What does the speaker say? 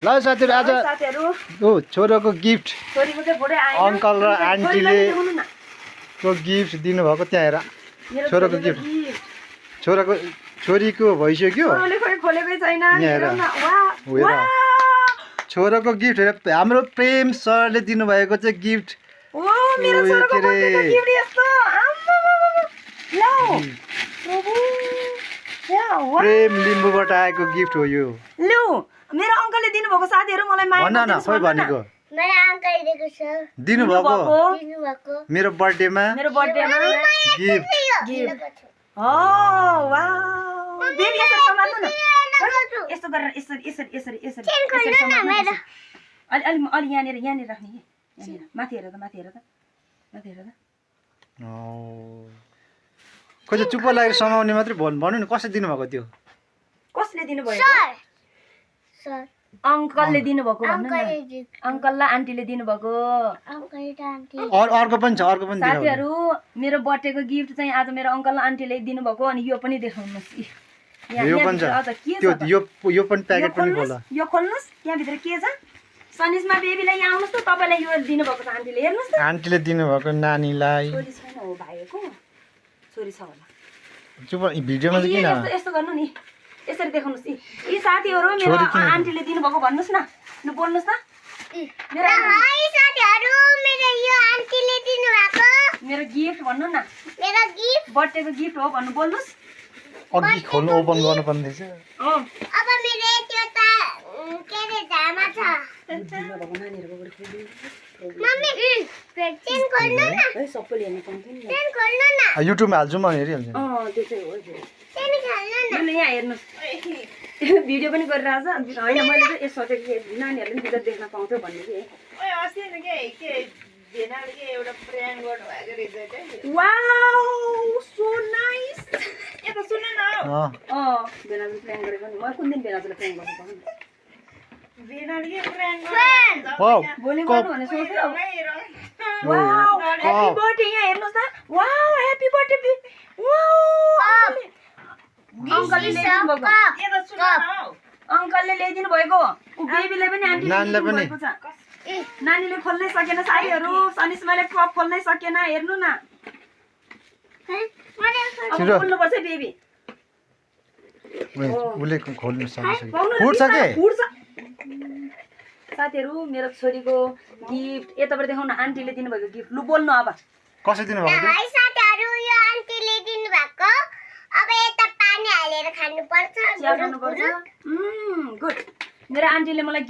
ल साथीहरु आज ओ छोरोको गिफ्ट अंकल र आन्टीले को गिफ्ट दिनु भएको त्यहाँ हेर छोरोको गिफ्ट छोरीको भइसक्यो छोरोको गिफ्ट हेर हाम्रो प्रेम सरले दिनु भएको चाहिँ गिफ्ट प्रेम लिम्बूबाट आएको गिफ्ट हो यो मेरो अंकलले दिनु भएको साथीहरु मलाई माया भन न खोइ भनेको मेरो अंकलले दिएको छ दिनु भएको मेरो बर्थडेमा गिफ्ट हो वाउ बेबी यसरी सम्हाल्नु न यस्तो गरेर यसरी अलि यहाँनिर राख्ने के यहाँनिर माथि हेर त खोइ चुप्प लागेर समाउने मात्रै भन्नु नि कसले दिनु भएको त्यो कसले दिनु भएको अंकलले दिनु भएको भन्नु न अंकल र आन्टीले दिनु भएको अर्को पनि छ अर्को पनि साथीहरु मेरो बर्थडेको गिफ्ट चाहिँ आज मेरो अंकल र आन्टीले दिनु भएको अनि यो पनि देखाउनुस् यो पनि छ त्यो यो पनि प्याकेट पनि खोला यो खोल्नुस् यहाँ भित्र के छ सनिसमा बेबीलाई यहाँ आउनुस् त तपाईलाई यो दिनु भएको छ आन्टीले हेर्नुस् त आन्टीले दिनु भएको नानीलाई छोरी छैन हो भाइको छोरी छ होला चुप भिडियोमा चाहिँ किन यस्तो गर्नु नि यसरी देखाउनुस् यी साथीहरु मेरो आन्टीले दिनु भएको भन्नुस् न ल बोल्नुस् न मेरो हाय साथीहरु मेरो यो आन्टीले दिनु भएको मेरो गिफ्ट भन्नु न मेरो गिफ्ट बर्थडेको गिफ्ट हो भन्नु बोल्नुस् अघि खोल्नु ओपन गर्नु पर्ने रहेछ अब मेरो त्यो त के रे जामा छ मम्मी चेन खोल्नु न है सबैले हेर्न पाउँथ्यो नि चेन खोल्नु न युट्युबमा हाल्छु म हेरिहाल्छु त्यो चाहिँ हो चेन खोल्नु न ल यहाँ हेर्नुस् भिडियो पनि गरिरहेछ हैन मैले चाहिँ यसो सोचेको कि नानीहरुले पनि भिडियो देख्न पाउँथ्यो भन्ने कि ओए अस्ति नि के भेनाले के एउटा प्र्याङ्क गर्नु भएको रहेछ के वाउ सो नाइस यता सुन न भेनाजले प्र्याङ्क गरेको नि म कुन दिन भेनाजले प्र्याङ्क गर्नु पर्छ भेनाले के प्र्याङ्क वाउ भोलि गर्नु भने सोच्यो वाउ ह्यापी बर्थडे यहाँ हेर्नुस् त वाउ ह्यापी बर्थडे वाउ अंकलले ल्याइदिनु भएको यता सुन न अंकलले ल्याइदिनु भएको उ बेबीले पनि आन्टीले ल्याइदिनु भएको छ नानीले खोल्नै सकेन साथीहरु सनिसमाले कप खोल्नै सकेन हेर्नु न अब खोल्नु पर्छ बेबी उले खोल्नु सक्छ फुट्छ के फुट्छ साथीहरु मेरो छोरीको गिफ्ट यताबाट देखाउन आन्टीले दिनु भएको गिफ्ट लु बोल्नु अब कसले दिनु भएको हाय साथीहरु यो आन्टीले दिनु भएको अब यता पानी हालेर खानु पर्छ गुड मेरो आन्टीले मलाई